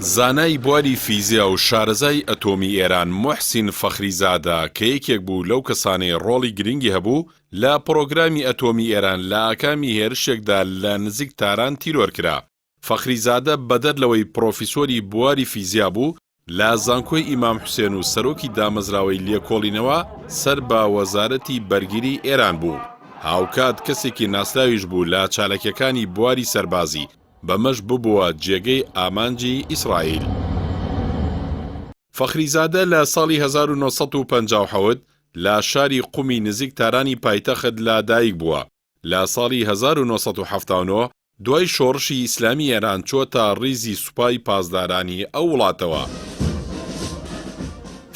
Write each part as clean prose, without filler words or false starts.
زانای بواری فیزیا و شارەزای ئەتۆمی ئێران موحسین فەخریزادە کە یەکێک بوو لەو کەسانەی ڕۆڵی گرنگی هەبوو لە پڕۆگرامی ئەتۆمی ئێران لە ئاکامی هێرشێکدا لە نزیک تاران تیرۆر کرا. فەخریزادە بەدەر لەوەی پڕۆفیسۆری بواری فیزیا بوو لە زانکۆی ئیمام حوسێن و سەرۆکی دامەزراوەی لێکۆڵینەوە سەر بە وەزارەتی بەرگری ئێران بوو، هاوکات کەسێکی ناسراویش بوو لە چالاکیەکانی بواری سەربازی، بەمەش ببووە جێگەی ئامانجی ئیسرائیل. فەخریزادە لە ساڵی 1957 لە شاری قومی نزیک تارانی پایتەخت لە دایک بووە، لە ساڵی 1979 دوای شۆڕشی ئیسلامی ئێران چۆتە ڕیزی سوپای پاسدارانی ئەو وڵاتەوە.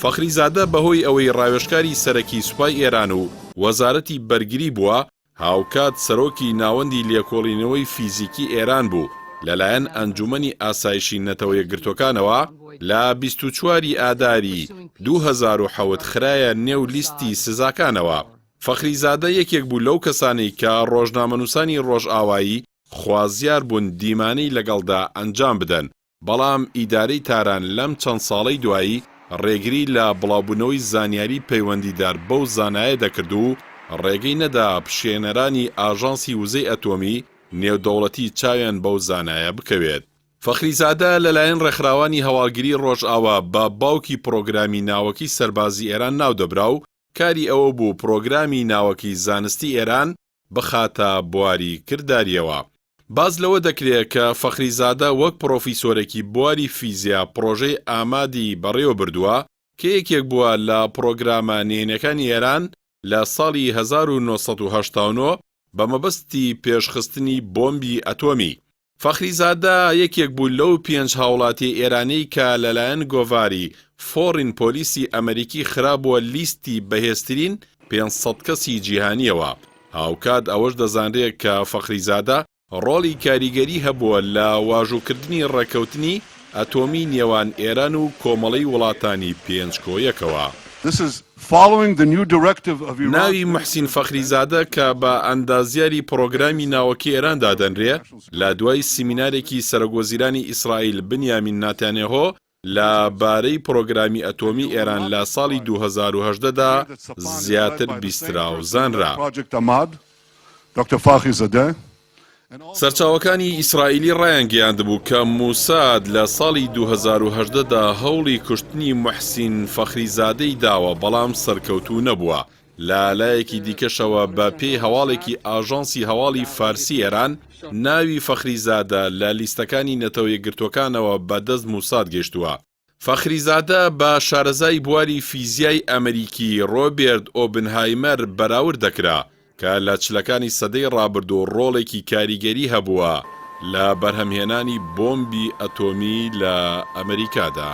فەخریزادە بەهۆی ئەوەی ڕاوێژکاری سەرەکی سوپای ئێران و وەزارەتی بەرگری بووە، هاوکات سەرۆکی ناوەندی لێکۆڵینەوەی فیزیکی ئێران بوو، لەلایەن ئەنجومەنی ئاسایشی نەتەوە یەکگرتووەکانەوە لە 24 ی ئاداری 2007 خرایە نێو لیستی سزاکانەوە. فەخریزادە یەکێک بوو لەو کەسانەی کە ڕۆژنامەنووسانی ڕۆژئاوایی خوازیار بوون دیمانەی لەگەڵدا ئەنجام بدەن، بەڵام ئیدارەی تاران لەم چەند ساڵەی دوایی ڕێگری لە بڵاوبوونەوەی زانیاری پەیوەندیدار بەو زانایە دەکرد و ڕێگەی نەدا پشێنەرانی ئاژانسی وزەی ئەتۆمی نێودەوڵەتی چاویان بەو زانایە بکەوێت. فەخریزادە لەلایەن ڕێکخراوانی هەواڵگری ڕۆژئاوا بە باوکی پڕۆگرامی ناوەکی سەربازی ئێران ناودەبرا و کاری ئەوە بوو پڕۆگرامی ناوەکی زانستی ئێران بخاتە بواری کردارییەوە. باس لەوە دەکرێ کە فەخریزادە وەک پڕۆفیسۆرێکی بواری فیزیا پڕۆژەی ئامادی بەڕێوە بردووە کە یەکێک بووە لە پڕۆگرامە نهێنیەکانی ئێران لە ساڵی 1989 بە مەبەستی پێشخستنی بۆمبی ئەتۆمی. فەخریزادە یەکێک بوو لەو پێنج هاوڵاتیە ئێرانیەی کە لەلایەن گۆڤاری فۆڕین پۆلیسی ئەمەریکی خرابووە لیستی بەهێزترین 500 کەسی جیهانیەوە. هاوکات ئەوەش دەزانرێ کە فەخریزادە ڕۆڵی کاریگەری هەبووە لە واژووکردنی ڕێککەوتنی ئەتۆمی نێوان ئێران و کۆمەڵەی وڵاتانی پێنج کۆ یەکەوە. ناوی موحسین فەخریزادە کە بە ئەندازیاری پڕۆگرامی ناوەکی ئێران دادەنرێ، لە دوای سیمینارێکی سەرۆکوەزیرانی ئیسرائیل بنیامین ناتانیاهۆ لە بارەی پڕۆگرامی ئەتۆمی ئێران لە ساڵی 2018 دا زیاتر بیسترا و زانرا. سەرچاوەکانی ئیسرائیلی ڕایانگەیاندبوو کە موساد لە ساڵی 2018 دا هەوڵی کوشتنی موحسین فەخریزادەی داوە، بەڵام سەرکەوتوو نەبووە. لە لایەکی دیکەشەوە بە پێی هەواڵێکی ئاژانسی هەواڵی فارسی ئێران، ناوی فەخریزادە لە لیستەکانی نەتەوە یەکگرتووەکانەوە بە دەست موساد گەیشتووە. فەخریزادە بە شارەزای بواری فیزیای ئەمریکی ڕۆبێرت ئۆبنهایمەر بەراورد دەکرا، کە لە چلەکانی سەدەی ڕابردوو ڕۆڵێکی کاریگەری هەبووە لە بەرهەمهێنانی بۆمبی ئەتۆمی لە ئەمریکادا.